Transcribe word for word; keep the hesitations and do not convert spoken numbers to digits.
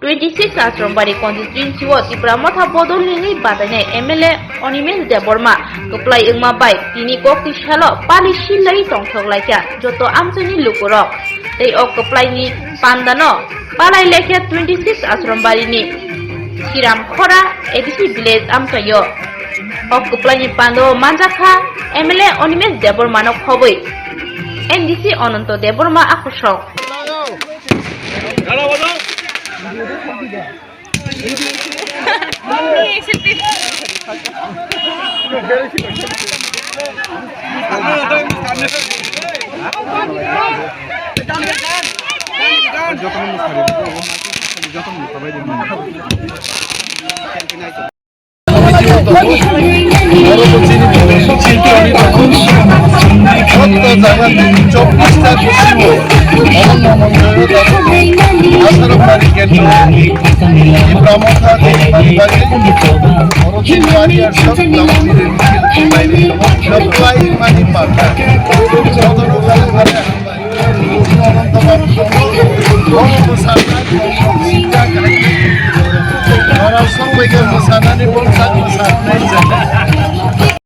twenty six Ashram Bari constituency o Tipra Motha bodolni badainai M L A Animesh Debbarma kwplai wngma bai tini kokti salo pali silai tongthok laikha joto amchaini lukurok. Tei o kwplaini pandano palai laikha twenty six Ashram Barini Siram Khora A D C village amchaio. O kwplaini pandao manjakha M L A Animesh Debbarmano khobwi N D C Ananto Debbarma akhosong. চব্বিশটা খুশিও অনন্য মন্দিরে আসারম বাড়ি কেন্দ্র ত্রিপুরা মথা দেশবাড়ি বাড়ি বড়দিন বাড়ি আর সব নবমীর সবাই মানি পাতা সদর ঘরে ঘরে Oro bwsarnai bongsa singcha kainwi. Oro songbaikha bwsarnani bongsa bwsarnai.